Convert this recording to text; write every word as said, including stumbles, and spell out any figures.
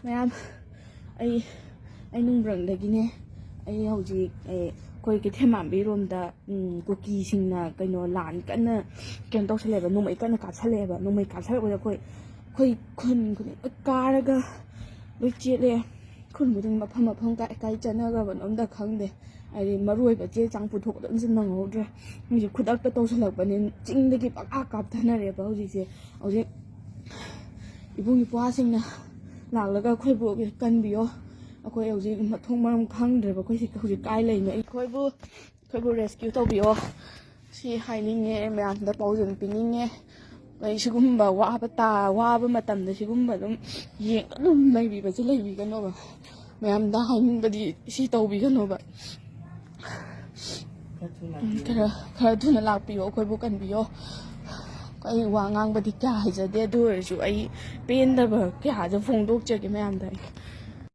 ꯃꯌꯥꯝ, ꯑꯩ ꯑꯩ ꯅꯨꯡꯕ꯭ꯔꯪꯗꯒꯤꯅꯦ꯫ ꯑꯩ ꯍꯧꯖꯤꯛ, ꯑꯩ, ꯑꯩꯈꯣꯏ ꯀꯩꯊꯦꯜ ꯃꯥꯟꯕꯤꯔꯣꯝꯗ, ꯎꯝ, ꯀꯨꯀꯤꯁꯤꯡꯅ ꯀꯩꯅꯣ ꯂꯥꯟ ꯀꯟꯅ ꯀꯩꯅꯣ ꯇꯧꯁꯜꯂꯦꯕ, ꯅꯣꯡꯃꯩ ꯀꯟꯅ ꯀꯥꯞꯁꯜꯂꯛꯑꯦꯕ꯫ ꯅꯣꯡꯃꯩ ꯀꯥꯞꯁꯜꯂꯛꯄꯗ ꯑꯩꯈꯣꯏ ꯑꯩꯈꯣꯏ ꯈꯨꯟ ꯈꯨꯗꯤꯡ ꯂꯣꯏ ꯀꯥꯔꯒ ꯂꯣꯏ ꯆꯦꯜꯂꯦ꯫ ꯈꯨꯟ ꯈꯨꯗꯤꯡ ꯃꯐꯝ ꯃꯐꯝ ꯀꯥꯏ ꯀꯥꯏ ꯆꯠꯅꯈ꯭ꯔꯕꯅꯣ ꯑꯝꯇ ꯈꯪꯗꯦ꯫ ꯍꯥꯏꯗꯤ ꯃꯔꯨ ꯑꯣꯏꯕ ꯆꯦ ꯆꯥꯡ ꯄꯨꯊꯣꯛꯄꯗ ꯑꯝꯇ ꯅꯪꯍꯧꯗ꯭ꯔꯦ꯫ ꯍꯧꯖꯤꯛ ꯈꯨꯗꯛꯇ ꯇꯧꯁꯜꯂꯛꯄꯅꯤ, ꯆꯤꯡꯗꯒꯤ ꯄꯪꯀꯥ ꯀꯥꯞꯊꯅꯔꯦꯕ ꯍꯧꯖꯤꯛꯁꯦ꯫ ꯍꯧꯖꯤꯛ ꯏꯕꯨꯡ ꯏꯄ꯭ꯋꯥꯁꯤꯡꯅ ꯂꯥꯛꯂꯒ ꯑꯩꯈꯣꯏꯕꯨ ꯀꯟꯕꯤꯌꯣ꯫ ꯑꯩꯈꯣꯏ ꯍꯧꯖꯤꯛ ꯃꯊꯣꯡ ꯃꯔꯝ ꯈꯪꯗ꯭ꯔꯦꯕ, ꯑꯩꯈꯣꯏꯁꯤ ꯍꯧꯖꯤꯛ ꯀꯥꯏ ꯂꯩꯅꯣ꯫ ꯑꯩꯈꯣꯏꯕꯨ ꯑꯩꯈꯣꯏꯕꯨ ꯔꯦꯁꯀ꯭ꯌꯨ ꯇꯧꯕꯤꯌꯣ꯫ ꯁꯤ ꯍꯥꯏꯅꯤꯡꯉꯦ, ꯃꯌꯥꯝꯗ ꯄꯥꯎꯖꯦꯜ ꯄꯤꯅꯤꯡꯉꯦ꯫ ꯑꯩ ꯁꯤꯒꯨꯝꯕ ꯋꯥꯕ ꯇꯥ ꯋꯥꯕ ꯃꯇꯝꯗ ꯁꯤꯒꯨꯝꯕ ꯑꯗꯨꯝ ꯌꯦꯡ ꯑꯗꯨꯝ ꯂꯩꯕꯤꯕꯁꯦ ꯂꯩꯕꯤꯒꯅꯣꯕ꯫ ꯃꯌꯥꯝꯗ ꯍꯥꯏꯅꯤꯡꯕꯗꯤ ꯁꯤ ꯇꯧꯕꯤꯒꯅꯣꯕ꯫ ꯈꯔ ꯊꯨꯅ ꯎꯝ, ꯂꯥꯛꯄꯤꯌꯨ꯫ ꯈꯔ ꯈꯔ ꯊꯨꯅ ꯂꯥꯛꯄꯤꯌꯣ, ꯑꯩꯈꯣꯏꯕꯨ ꯀꯟꯕꯤꯌꯣ꯫ ꯑꯩ ꯋꯥ ꯉꯥꯡꯕꯗꯤ ꯀꯌꯥ ꯍꯩꯖꯗꯦ, ꯑꯗꯨ ꯑꯣꯏꯔꯁꯨ ꯑꯩ ꯄꯦꯟꯗꯕ ꯀꯌꯥꯁꯦ ꯐꯣꯡꯗꯣꯛꯆꯒꯦ ꯃꯌꯥꯝꯗ ꯑꯩ꯫